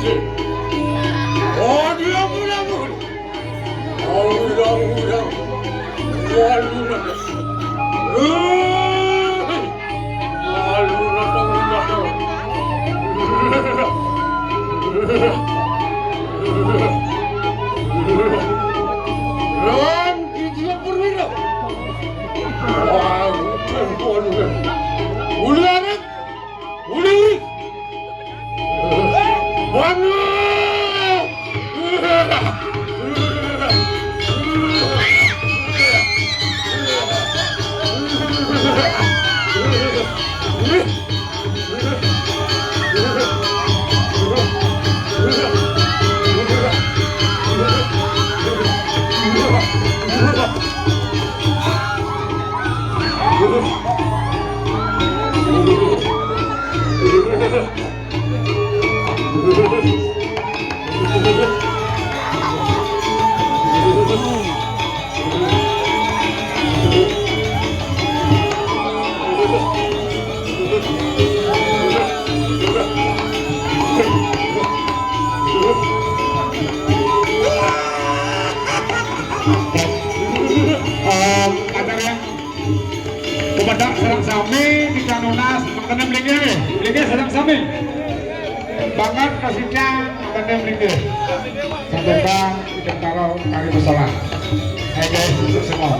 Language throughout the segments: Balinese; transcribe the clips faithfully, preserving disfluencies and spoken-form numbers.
Oh, dia pun aku. Oh, dia pun aku. Waduh. Waduh, datang, datang. Lawan Kijil Purwira. Wah, udah, waduh. Udah, Rek. Udah, Rek. Waduh. Om, acara yang Kepada sareng sami di Kanunas, mangkene mlinggih nggih. Mlinggih sareng sami. Banget kasihnya mangkene mlinggih. Sampai bang, tidak taruh kali bersolah. Oke, sukses semua.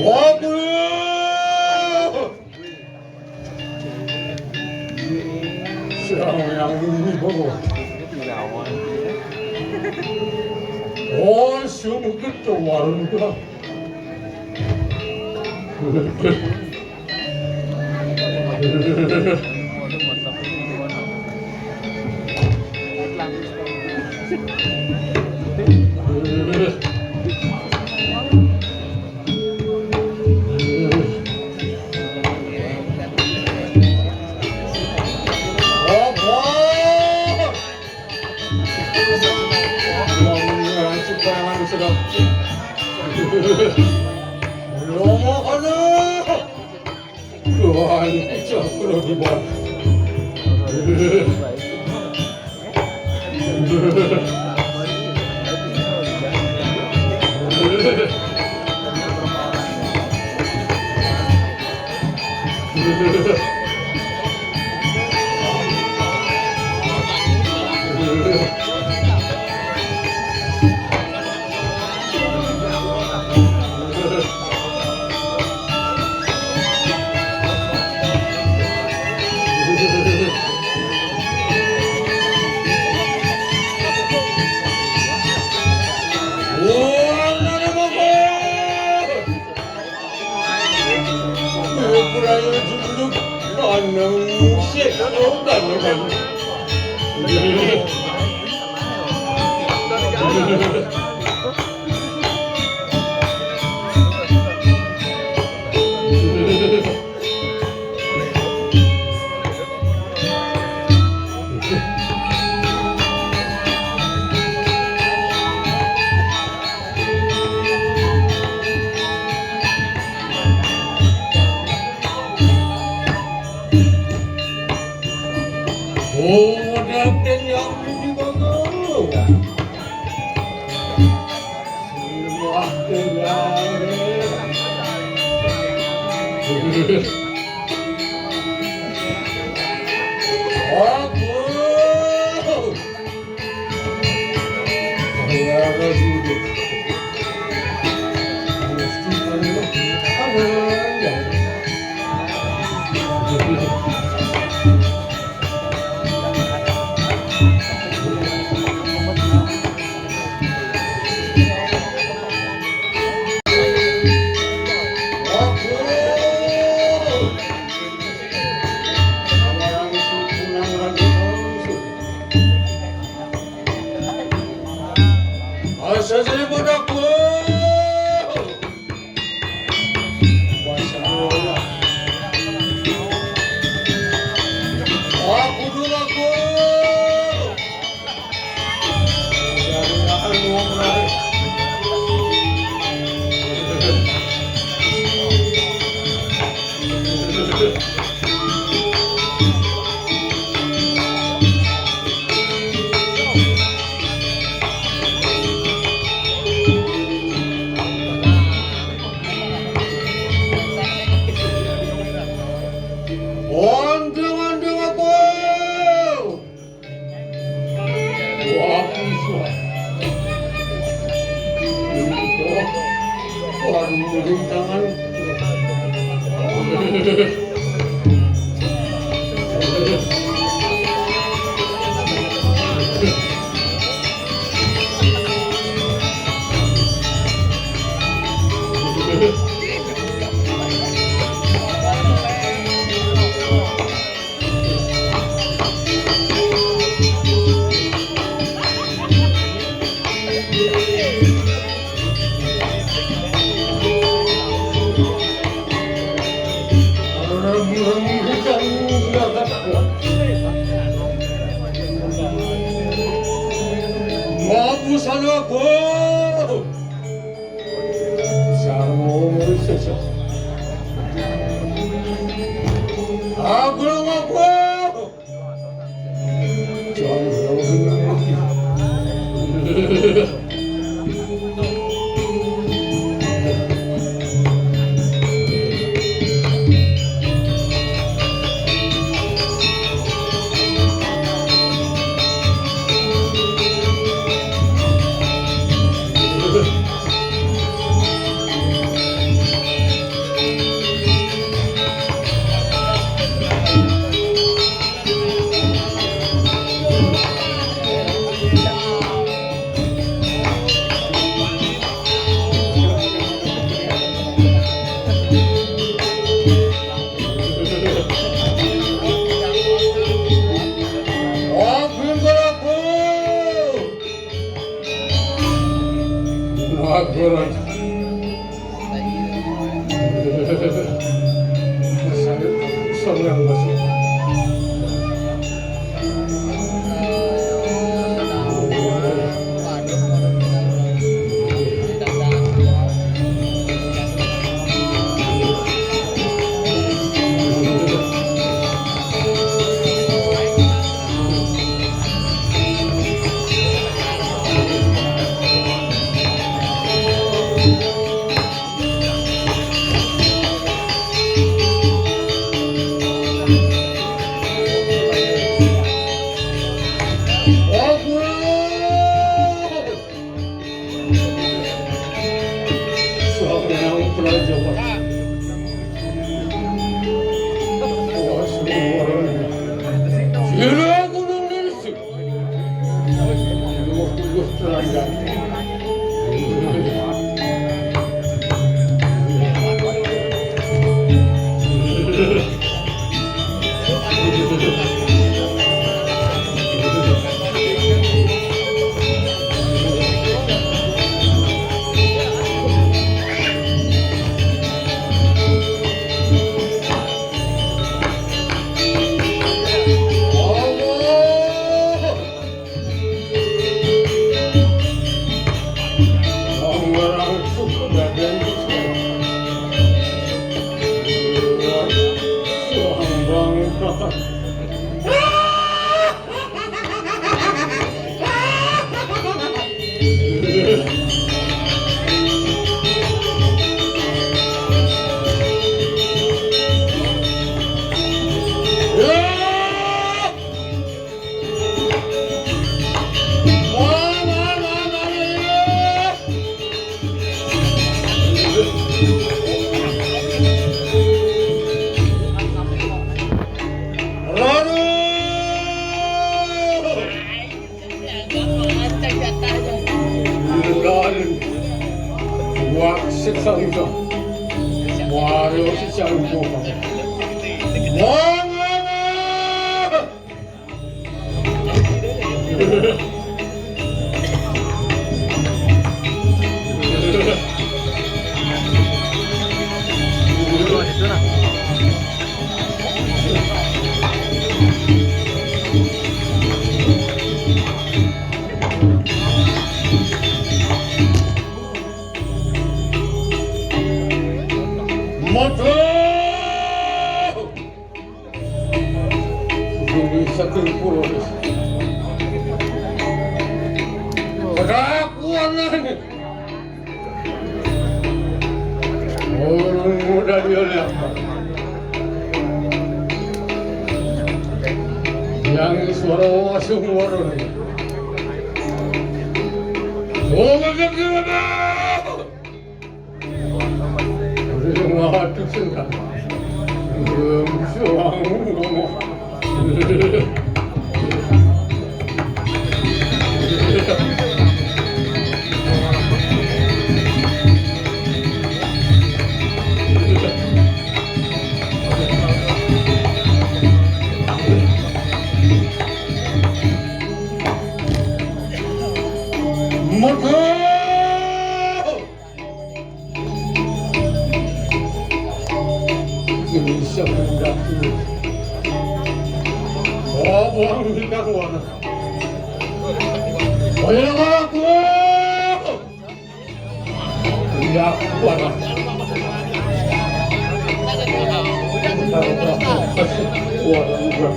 Waduh. Siapa yang ini, Bro? Oh, sungguh ketua warung. Ayo junduk, maneng sik, oh, kan, kan. Oh, ada kenyang di bawah. Wah, kenyang. Aku. Asa jadi budak, wo. Masya Allah. Aku dulu, aku. Dari akan mau menarik. Ondeng-ondeng aku. Wah, wah. Wah, rintangan. Mabusan aku. Sarung sesek. Aku aku. Aduh! Buat siksa lusa. Waduh, siksa lusa. Wah! Motor! Dulu satu pulau. Kerakuan ini. Oh, muda dia lihat. Yang suara wasung warung. Oh, begitu. Merdeka! Indonesia merdeka! Oh, orang berikan warna. Oh, ya, aku! Ya, warna. Warna juga.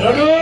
Aduh!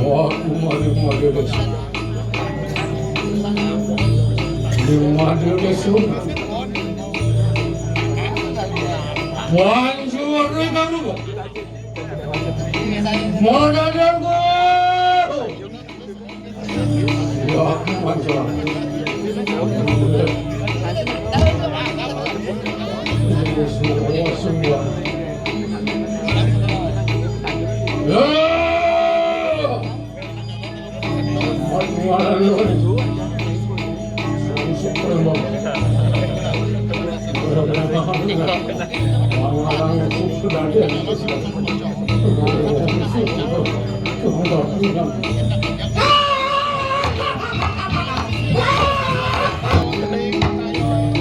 Aku mari mari lesu. Mari mari lesu. Banjur kamu. Mana dan guru? Ya, aku banjur. Semua semua. Ya.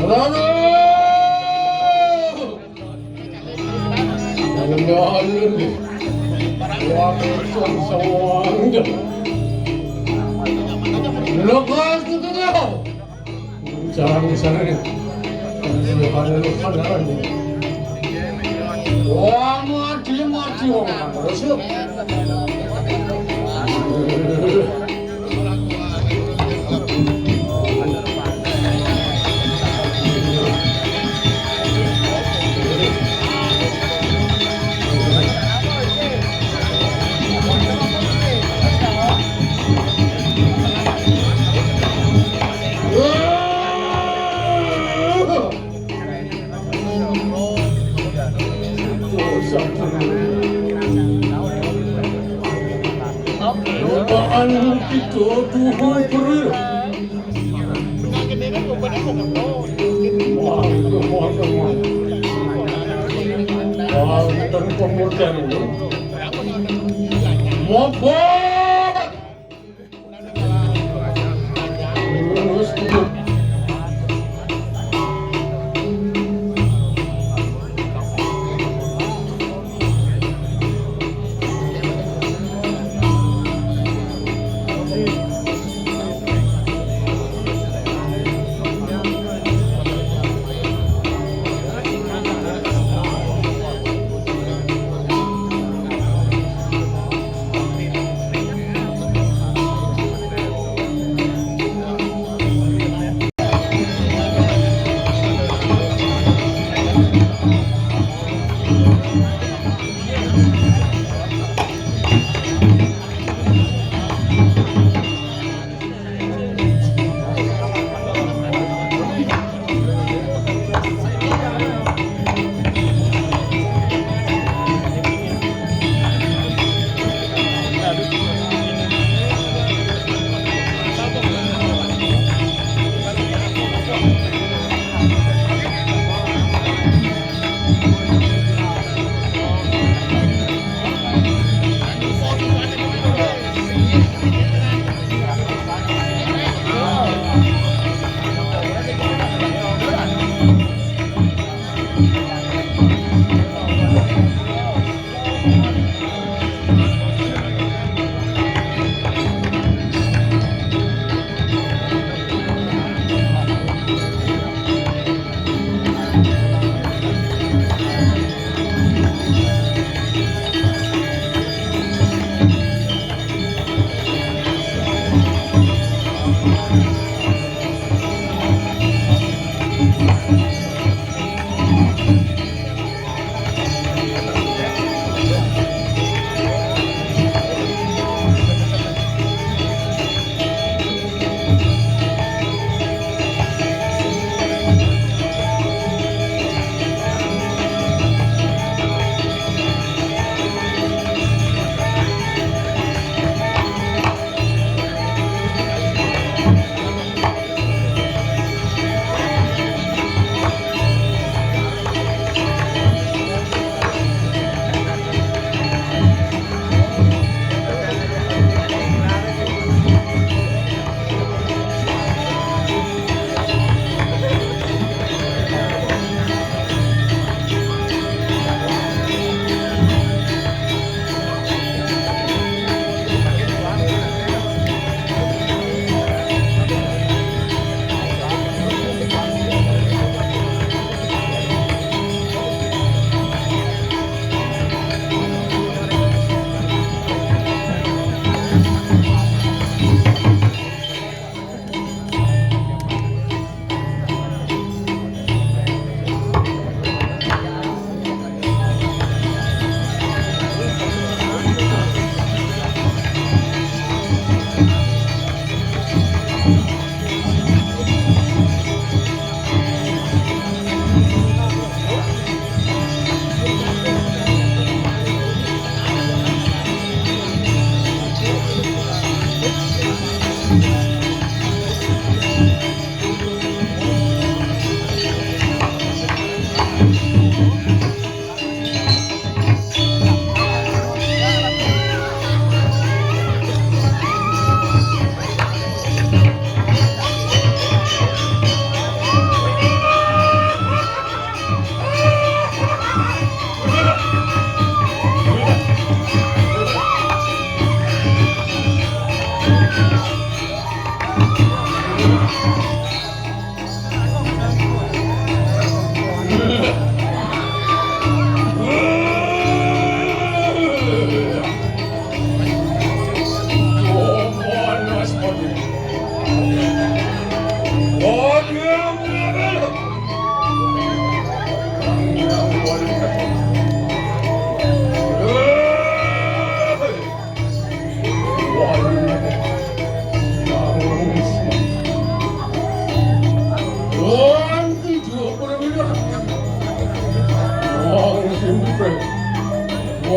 Aduh! Mengenalin nih. Waktu sawang. Lekas itu dia. Jangan di sana nih. Jangan di sana nih. Wah, mati, mati, wah, terus yuk. Lupaan kita tuh perlu. Wah, itu, wah, itu, wah. Wah, itu pemuda itu. Mau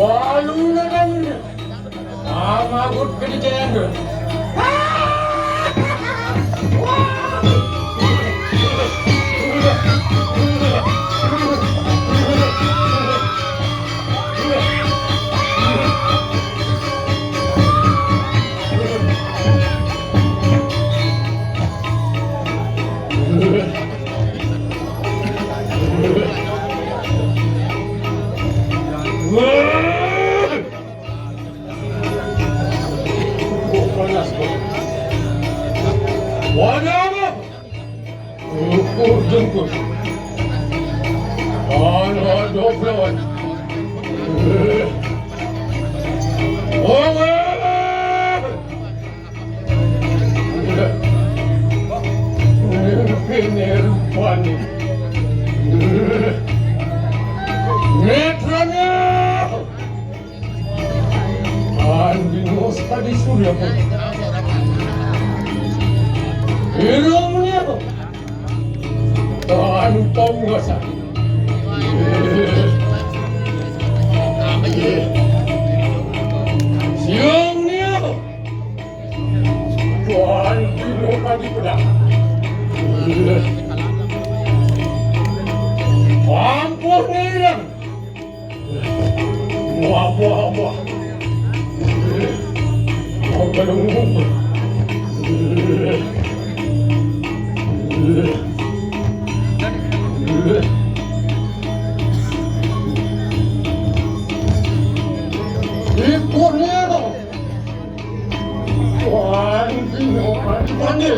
Lalu na kan. Amagut ka di jaya. Panas, Bang. Waduh, Bang. Ukur jengkut. Anak dobloan. Oh, eh. Ini rupanya. Netranya. Andi Musta di Surya pun. Irungnya. Anu tahu rasa. Siangnya. Tuhan, di lokasi pedang. Ampun, Nirang. Wah, wah, wah. Wah, belum. Ikurnya dong. Wah, ini panggil.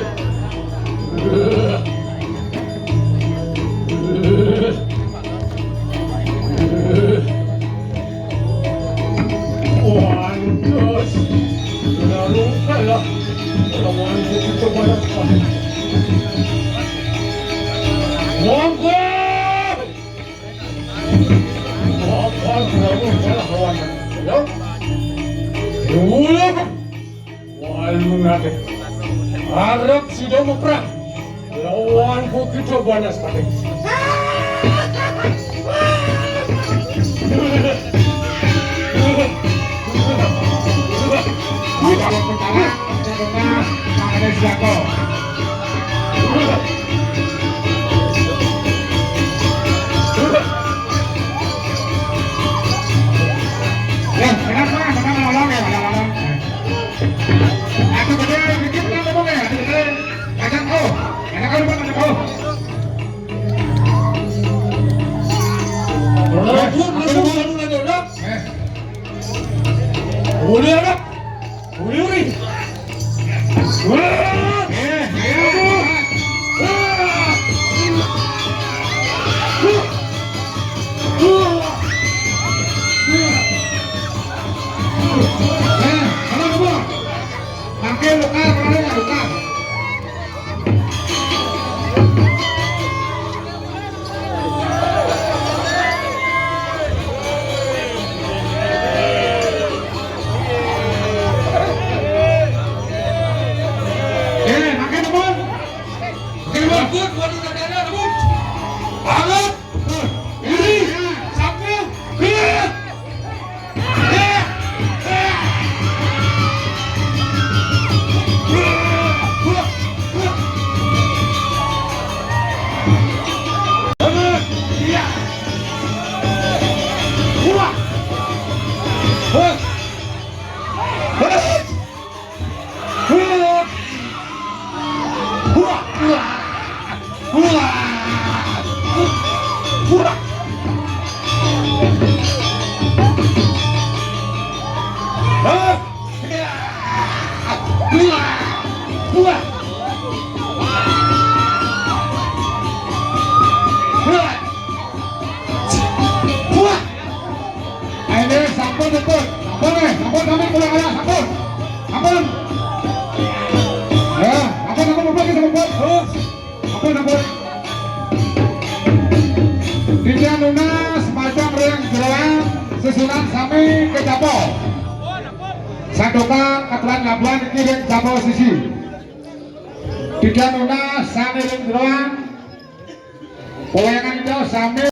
Pantes. Lalu kalah. Lawan begitu banyak. Monggo. Apa lalu kalah lawan. Ya. Dulu. Walu nate. Arep sida meprang. Lawan bukit cobanas kabeh. Wis, wis, pertama, pertama, Pak Anies Jako. Ya, kenapa? Kenapa nolong ya, nolong? Aku gede, dikit kan ngomong ya, aku gede. Ajak, oh, ajak, oh, ajak, oh. Rebut, rebut, rebut, rebut, rebut. Eh. Uli, anak. Uli, uli. Wah. Eh, ayo. Eh, anak, anak. Pakai luka, pakai luka. Eh, pakai, Bun. Pakai, Bun. Bun, waduh, ada, ada, Bun. Banget. Ini, sapu. Iya. Ayo, sampun, sampun. Sampun, eh. Sampun, sampun, pulang, ayo, sampun. Sampun. Ya, sampun, sampun, sampun, sampun. Sampun, sampun. Titiang nunas majeng ring jeroan, susunan sami kecapo. Santukan katuran labuhan niki ring capo sisi. Titiang nunas sami ring jeroan, pawayangan ida sami.